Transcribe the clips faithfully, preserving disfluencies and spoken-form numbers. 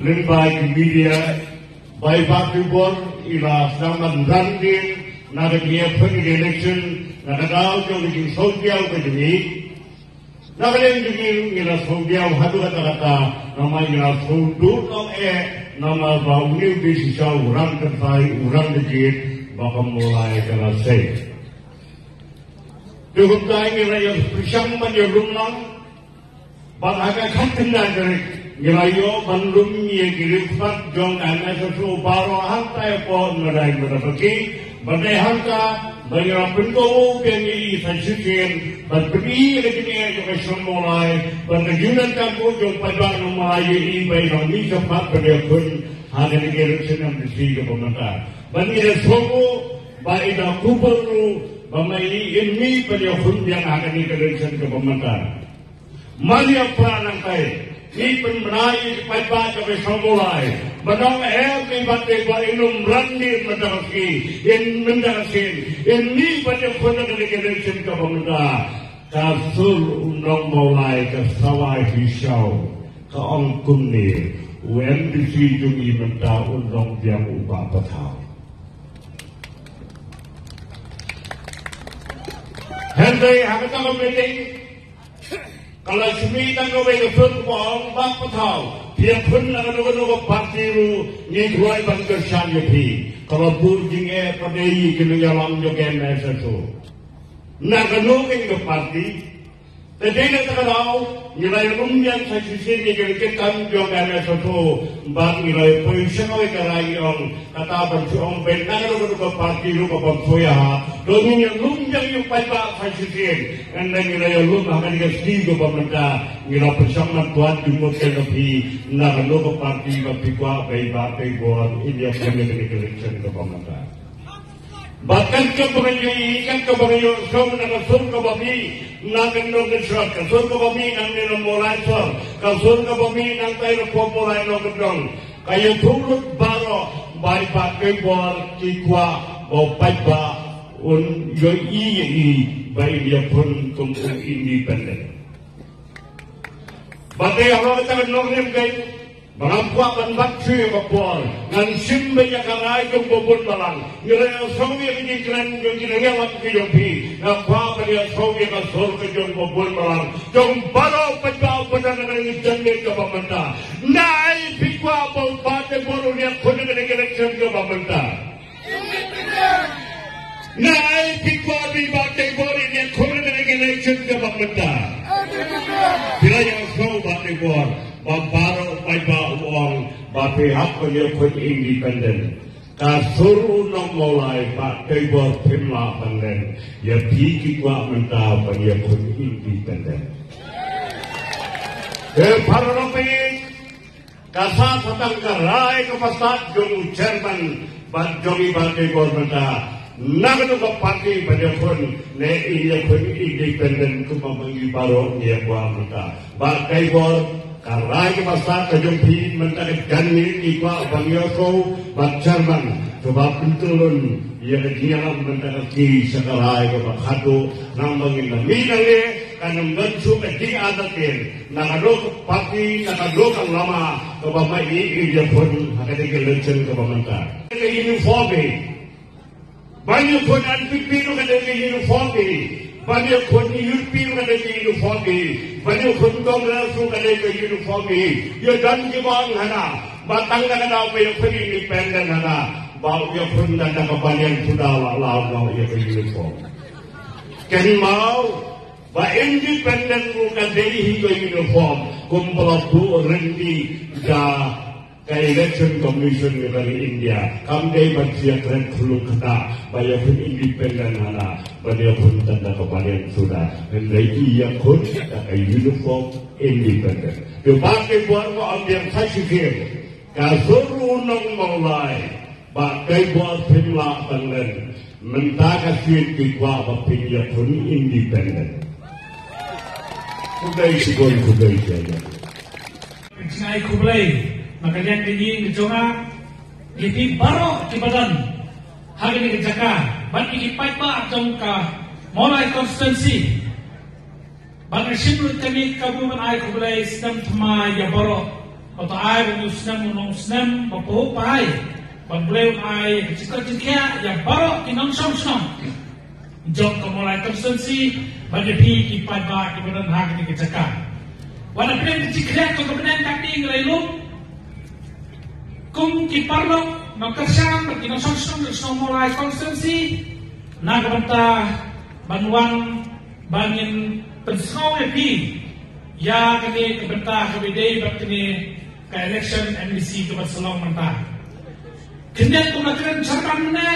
Lyngba ki media, ba i Bah Teibor i la sdang ban ran dien na ka jingïakhun election, na ka daw jong ka jingsngewthuh ka jong i. Na ka liang jong i ngi la sngewthuh haduh katta katta, namar ngi la sngewthuh noh eh, namar ba une u dei shisha u rangbah kynthai, u rangbah jied ba ka Mawlai ka la sei. Te kumta ngi la ïa pyrshang ban ïa lum lang, bad ha ka khatkhyndai tarik ngi la ïoh ban lum ïa ki riewspah jong ka M S S O baroh hangta hapoh Mawlai Mawlai Paki, bad dei hangta ba ngi la pynkow biang ïa i sa shisien ban pyni ïa ka jingeh jong ka shnong Mawlai, bad ka jingdonkam jong paidbah nong Mawlai ïa i ba i nang mih shakhmat ban ïakhun ha kane ka election M D C kaba mynta. Bad ngi la sngewthuh ba i da kubur ruh ba ma i in mih ban ïakhun biang ha kane ka election kaba mynta. Mar ïa pyrshang nangtai, ngi pynbna ïa ki paidbah jong ka shnong Mawlai ba nang em i Bah Teibor in ym ran dien mynta ka sngi, in mynta ka sien in mih ban ïakhun ha kane ka election kaba mynta. Ka sur u nong Mawlai ka sawa hi shaw, ka ong kumne, u M D C jong i mynta un long biang u Bah Pathaw. Hynrei ha kata ka meeting ka la shim tang kawei ka sur kaba ong, Bah Pathaw, phi ïakhun na kano kano ka party ruh ngi kloi ban kyrshan ïa phi. Ka la bud jingeh pat ïa ki nongïalam jong ka M S S O. Na kano kano ka party, te dei na kata ka daw ngi la ïa lum biang sa shisien ïa ka lynti kam jong ka M S S O, bad ngi la ïa poi sha kawei ka rai, ngi ong kata ban shu ong beit na kano kano ka party ruh ka bym shu ïa ha. To ngin ïa lum biang ïa u paidbah sa shisien. Hynrei ngi la ïa lum ha kane ka sngi kaba mynta, ngi la pyrshang ban kwah jingmut ïa phi na kano ka party ba phi kwah ba i Bah Teibor in ïakhun ha kane ka election kaba mynta. Bad kat kaba nga ïohi, kat kaba nga ïohsngew na ka sur kaba mih na ka Nongkynshet, ka sur kaba mih nangne na Mawlai Sor, ka sur kaba mih nangtai na Pop Mawlai Nongkyndong, ka ïathuh lut baroh ba i Bah Teibor i kwah ba u paidbah un ïohi ïa i ba in ïakhun kum u independent. Bad te halor kata ka nongrim kein, ba ngam kwah ban bat shuh ïa ka por, ngan shim beit ïa ka rai jong u babun balang. Ngi la ïa sngew ïa ka jingkren jong ki nongïalam ki jong phi. Nga kwah ban ïa sngew ïa ka sur ka jong u babun balang jong baroh paidbah u paidbah na ka ri jong ngi kaba mynta. Naei phi kwah ba u Bah Teibor un ïakhun ha ka election kaba mynta? Naei phi kwah ba i Bah Teibor in ïakhun ha ka election kaba mynta? Phi la ïa sngew Bah Teibor, ba baroh paidbah u ong ba phi hap ban ïakhun independent. Ka sur u nong Mawlai, Bah Teibor, phim lah ban len. Ïa phi ki kwah mynta ban ïakhun independent. Te para lopit, ka sah sa tang ka rai kaba sah jong u chairman bad jong i Bah Teibor mynta, na kano ka party ban ïakhun, ne in ïakhun independent kumba ma ngi baroh ngi ïa kwah mynta. Bah Teibor, ka rai kaba sah ka jong phi mynta ka janmiet, ngi kwah ban ïohsngew, Bah Chairman, to ba pyntyllun ïa ka jingïalam mynta ka sngi sha ka rai kaba khatduh, namar ba ngin da mih nangne, kan ym don shuh ka jingartatien na kano ka party, na kano ka lama, kaba ma i in ïakhun ha kane ka election kaba mynta. Ka uniform hi. Ban ïakhun N P P ruh ka dei ka uniform hi. Ban ïakhun U D P ruh ka dei ka uniform hi. Ban ïakhun Congress ruh ka dei ka uniform hi. Ïa don kiba ong hana ba tang da ka daw ba ïakhun independent hana, ba u ïakhun da ka banian suda la, la, la ïa ka uniform. Kynmaw ba independent ruh ka dei hi ka uniform, kumba la buh ryntih da ka Election Commission ka ri India. Kam dei ban ïa kren khluh kata ba ïakhun independent hana, ba ïakhun tang da ka banian suda. Hynrei i ïakhun da ka uniform independent. Te Bah Teibor, ba ong biang sa shisien, ka sur u nong Mawlai, Bah Teibor, phim lah ban len. Mynta ka sien ki kwah ba phin ïakhun independent. Khublei shibun, khublei shibun. Nga ai khublei na ka liang ka ïing ka jong nga, ïa phi baroh kiba don ha kane ka jaka, bad ïa ki paidbah jong ka Mawlai constituency. Bad nga shim lut kane ka kabu ban ai khublei snem thymmai ïa baroh Ba ta ai ba u snem u nongsnem ba pynpaw ban blei ai ka jingkot jingkhiah ïa baroh ki nongshong shnong jong ka Mawlai constituency bad ïa phi ki paidbah kiba don ha kane ka jaka. Wat la pdeng ka jingkhiah jong ka bneng ka ding lei lum kum ki paralok nongkyrshan bad ki nongshong shnong jong ka shnong Mawlai constituency na ka bynta ban wan ban ngin pynsngew ïa phi ïa kane ka bynta kaba ïadei bad kane ka election M D C kaba sa long mynta. Khyndiat kum la kren shaphang mynne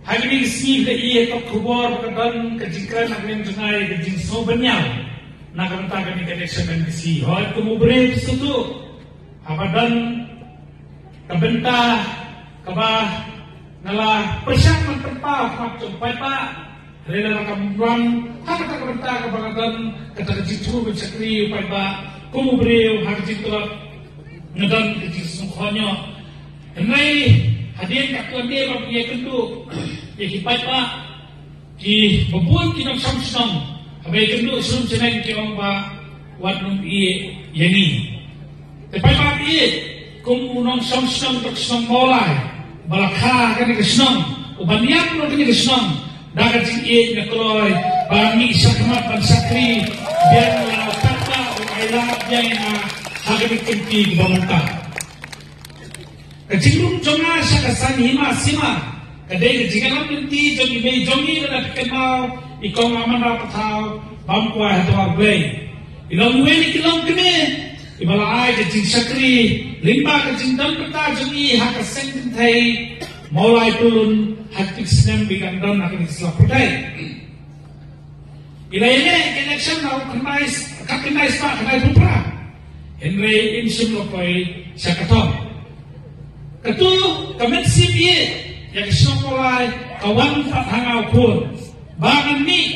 ha kine ki sngi ba ïa ka khubor ba ka don ka jingkren ha kane jngai ka jingsngew bynñiaw na ka bynta kane ka election M D C. Hooid kum u briew shuh haba don ka bynta kaba nga la pyrshang ban pynpaw ha khmat jong u paidbah. Hynrei lada kam wan ha kata ka bynta kaba nga don kata ka jingthmu ban shakri ïa u paidbah kum u briew ha ka jingtlot nga don ka jingsngewkhoh noh. Hynrei hadien katto katne ba nga ïakynduh ïa ki paidbah kiba bun ki nongshong shnong haba ïakynduh shnong shnong ki ong ba wat nym ïeh ïa ngi. Te paidbah ïeit kum u nongshong shnong jong ka shnong Mawlai ba la kha ha kane ka shnong uba niam ruh kane ka shnong da ka jingïeit na kloi ba ngi shakmat ban shakri biang ïa u paidbah u ai lad biang ïa nga ha kane ka kynti kaba mynta. Ka jingrung jong nga sha ka saiñ hima sima ka dei ka jingïalam lynti jong i mei jong ngi lada phi kynmaw i kong Amanda Pathaw bam kwai ha dwar Blei. I long iwei na ki longkmie iba la ai ka jingshakri lyngba ka jingdon bynta jong i ha ka seng kynthei Mawlai Pyllun ha ki snem ba i dang don ha kane ka sla pyrthei. I la ïaleh ka election ha u khyndai, khatkhyndai spah khyndaiphew phra. Hynrei im shym la poi sha ka thong. Katu ka mynsiem ïeit ïa ka shnong Mawlai ka wan pat ha nga u khun ba ngan mih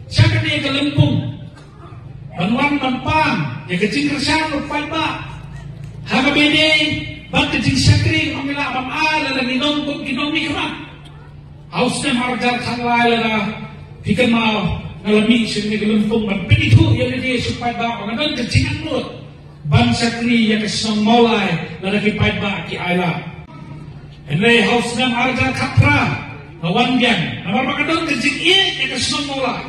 sha kane ka lympung ban wan ban pan ïa ka jingkyrshan u paidbah ha kaba ïadei bad ka jingshakri kaba ngi lah ban ai lada ngi long kum ki nongmihkhmat. Ha u snem arhajar khatlai lada phi kynmaw nga la mih sha kane ka lympung ban pynithuh ïa lade sha u paidbah ba nga don ka jingangnud ban shakri ïa ka shnong Mawlai lada ki paidbah ki ai lad. Hynrei ha u snem arhajar khatphra nga wan biang namar ba nga don ka jingïeit ïa ka shnong Mawlai.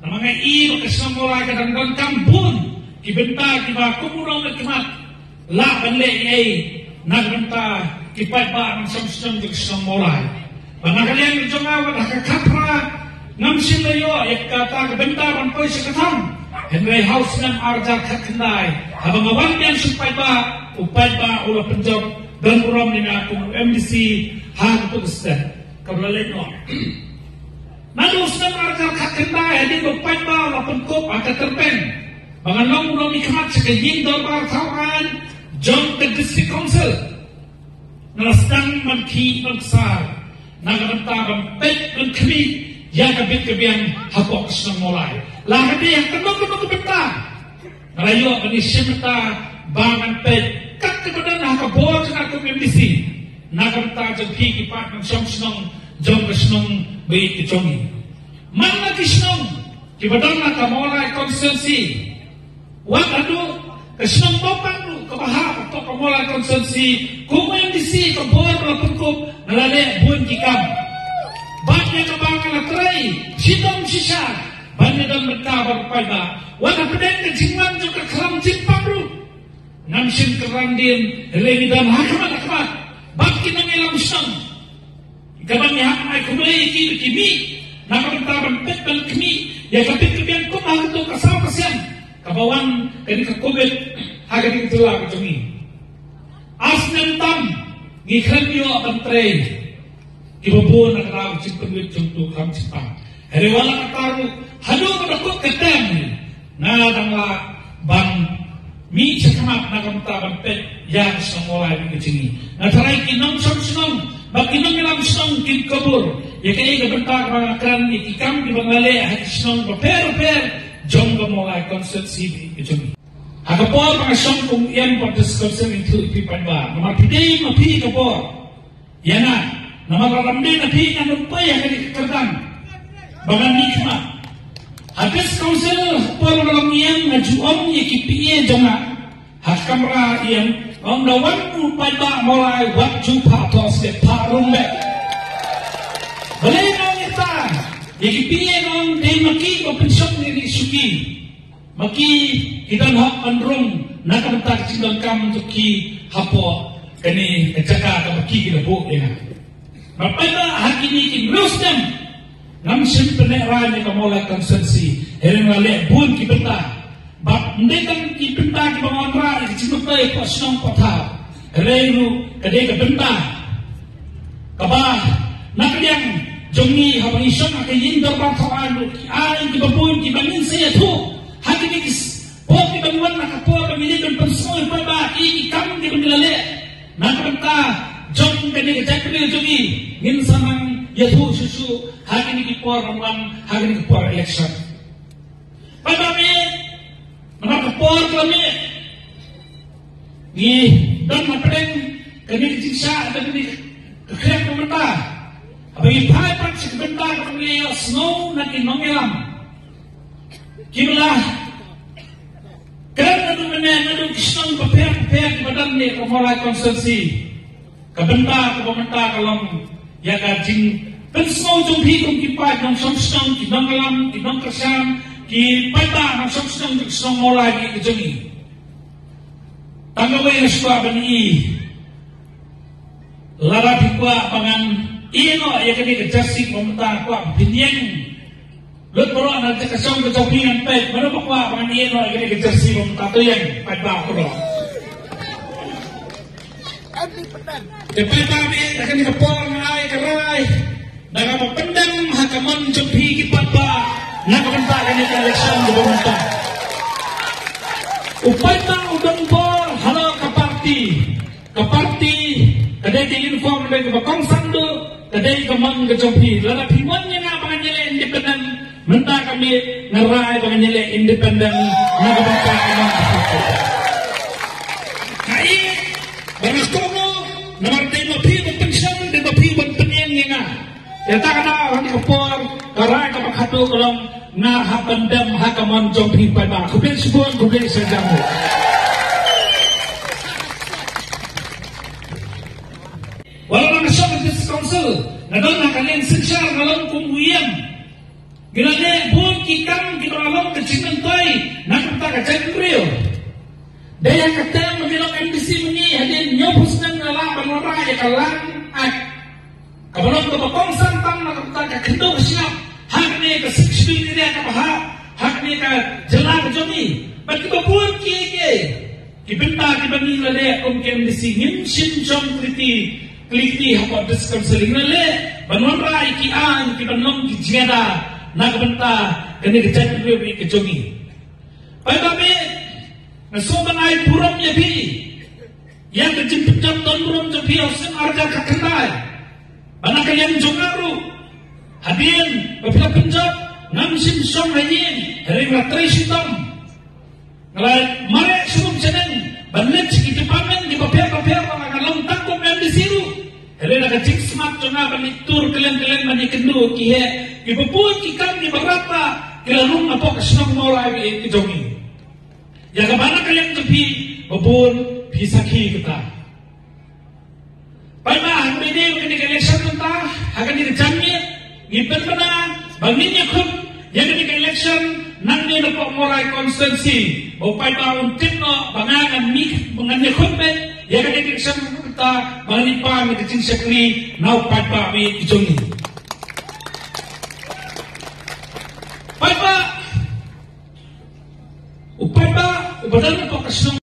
Namar nga i ba ka shnong Mawlai ka dang donkam bun ki bynta kiba kum u nongmihkhmat lah ban leh ei na ka bynta ki paidbah nongshong shnong jong ka shnong Mawlai. Ba na ka liang jong nga wat ha ka khatphra ngam shym la ïoh ïa kata ka bynta ban poi sha ka thong. Hynrei ha u snem arhajar khatkhyndai haba nga wan biang sha u paidbah, u paidbah u la pynjop don burom ïa nga kum u M D C ha katu ka stet kaba la leit noh. Naduh u snem arhajar khatkhyndai hadien ba u paidbah u la pynkup ha ka tyrpeng ba ngan long u nongmihkhmat sha ka ïing dorbar thaw aiñ jong ka District Council. Nga la sdang ban khih ban ksar na ka bynta ban peit ban khmih ïa ka bit ka biang hapoh ka shnong Mawlai. La ka dei ha kano kano ka bynta nga la ïoh ban ïashim bynta ba ngan peit kat kaba don ha ka bor jong nga kum M D C na ka bynta jong phi ki paid nongshong shnong jong ka shnong ba ïeit ka jong ngi. Man la ki shnong kiba don ha ka Mawlai constituency. Wat haduh ka shnong Bapang ruh kaba hap hapoh ka Mawlai constituency kum M D C ka bor ba la pynkup nga la leh bun ki kam. Bad ïa kaba nga la trei shitom shisha ban ïadon bynta bad u paidbah. Wat hapdeng ka jingwan jong ka khlam jingpang ruh ngam shym kyrpang dien, hynrei ngi don ha khmat ha khmat bad ki nongïalam shnong. Kaba ngi hap ai khublei ïa ki ba ki mih na ka bynta ban peit ban khmih ïa ka bit ka biang kum ha katu ka saw ka sien kaba wan kane ka Covid ha kane ka jylla ka jong ngi. Ar snem tam ngi khlem ïoh ban trei kiba bun na ka daw ka jingpynwit jong utu u khlam jingpang. Hynrei wat la katta ruh haduh ba da kut ka term nga dang lah ban mih sha khmat na ka bynta ban peit ïa ka shnong Mawlai bad ka jong ngi. Nga tharai ki nongshong shnong bad ki nongïalam shnong kin kubur ïa kaei ka bynta kaba nga kren, ïa ki kam kiba nga leh ha ki shnong bapher bapher jong ka Mawlai constituency bad ka jong ngi. Ha ka por ba nga shong kum u M Baptist Council, nga ïathuh ïa phi paidbah namar phi dei ma phi ka bor ïa nga. Namar lada ym dei na phi ngan ym poi ha kane ka kyrdan ba ngan mih khmat. Ha District Council ha ka por ba nga long M P nga ju ong ïa ki P A jong nga Ha kamra ïa nga ong da wan u paidbah Mawlai wat ju phah thoh stet, phah rung beit. Balei nga ong ita ïa ki P A nga ong dei ma ki ba pynshong ïa ki shuki. Ma ki ki don hok ban rung na ka bynta ka jingdonkam jong ki hapoh kane ka jaka kaba ki ki la buh ïa nga. Bad paidbah, ha kine ki hynriew snem ngam shym pynlehrain ïa ka Mawlai constituency. Hynrei nga la leh bun ki bynta. Bad ym dei tang ki bynta kiba nga wanrah ïa ka jingmyntoi hapoh shnong hapoh thaw. Hynrei ruh ka dei ka bynta kaba na ka liang jong ngi haba ngi shong ha ka ïing dorbar thaw aiñ ruh ki aiñ kiba bun kiba ngin sa ïathuh ha kine ki s-, por kiban wan, na ka por ba ngi leit ban pynsngew ïa paidbah ïa ki kam kiba ngi la leh na ka bynta jong kane ka jaitbynriew jong ngi. Ngin sa nang ïathuh shuh shuh ha kine ki por ban wan, ha kine ki por election. Paidbah, mynta ka por ka la mih, ngi don hapdeng kane ka jingshah, kane ka khriat ka bynta. Haba ngi phai pat sha ka bynta kaba ngi la ïohsngew na ki nongïalam kiba la kren naduh mynne naduh ki shnong bapher bapher kiba don ha ka Mawlai constituency. Ka bynta kaba mynta ka long ïa ka jingpynsngew jong phi kum ki paid nongshong shnong, ki nongïalam, ki nongkyrshan, ki paidbah nongshong shnong jong ka shnong Mawlai ka jong ngi. Tang kawei nga sngewkwah ban ïohi, lada phi kwah ba ngan ïehnoh ïa kane ka jersey kaba mynta, kwah ba phin ïeng lut baroh na ka jaka shong ka jong phi, ngan peit mano ba kwah ba ngan ïehnoh ïa kane ka jersey ba mynta. To ïeng paidbah baroh. Te paidbah, ha kane ka por nga ai ka rai da kaba pyndem ha ka mon jong phi ki paidbah na ka bynta kane ka election kaba mynta. U paidbah u don bor halor ka party. Ka party ka dei ka uniform, ka dei kaba kongsan duh, ka dei ka mon ka jong phi. Lada phi mon ïa nga ba ngan ïaleh independent, mynta ka miet nga rai ba ngan ïaleh independent na ka bynta ka mon ka jong phi. Kaei ba nga kohnguh, namar dei ma phi ban pynshong, dei ma phi ban pynïeng ïa nga. Ïa kata ka daw ha kane ka por ka rai kaba khatduh ka long nga hap ban dem ha ka mon jong phi paidbah. Khublei shibun, khublei shihajar nguh. Wat la nga shong ha District Council, nga don ha ka liang synshar, nga long kum u ïam. Ngi la leh bun ki kam kiba la long ka jingmyntoi na ka bynta ka jaitbynriew. Dei ha ka term ba ngi long M D C ma ngi, hadien hynñiewphew snem nga lah ban wanrah ïa ka Land Act, kaba long kaba kongsan tam na ka bynta ka khyndew ka shyiap ha kane ka Sixth Schedule area kaba hap ha kane ka jylla ka jong ngi. Bad kiba bun kiei kiei ki bynta kiba ngi la leh kum ki M D C, ngim shym shong kylli kti kylli kti hapoh District Council. Ngi la leh ban wanrah ïa ki aiñ kiban long ki jingïada na ka bynta kane ka jaitbynriew ka jong ngi. Paidbah, nga sngewbha ban ai burom ïa phi ïa ka jingpynjop don burom jong phi ha u snem ar hajar khatkhyndai. Bad na ka liang jong nga ruh, hadien ba phi la pynjop, ngam shym shong ha ïing, hynrei nga la trei shitom. Nga la mareh sharum shaneng ban leit sha ki department kiba pher bapher, ba nga long tang kum M D C ruh. Hynrei na ka jingsmat jong nga ban ïatur kylleng kylleng, ban ïakynduh ki heh, kiba bun ki kam kiba radbah ki la rung hapoh ka shnong Mawlai ka jong ngi. Ïa kaba na ka liang jong phi, ba bun phi sakhi kata. Paidbah, ha kaba ïadei bad kane ka election mynta, ha kane ka janmiet, ngi pynbna ba ngin ïakhun ïa kane ka election nangne napoh Mawlai constituency. Ba u paidbah un tip noh ba nga ngan mih, ba ngan ïakhun beit ïa kane ka election mynta, ba ngan ïa pan ïa ka jingshakri na u paidbah ba ïeit ka jong ngi. Paidbah, u paidbah uba don hapoh ka shnong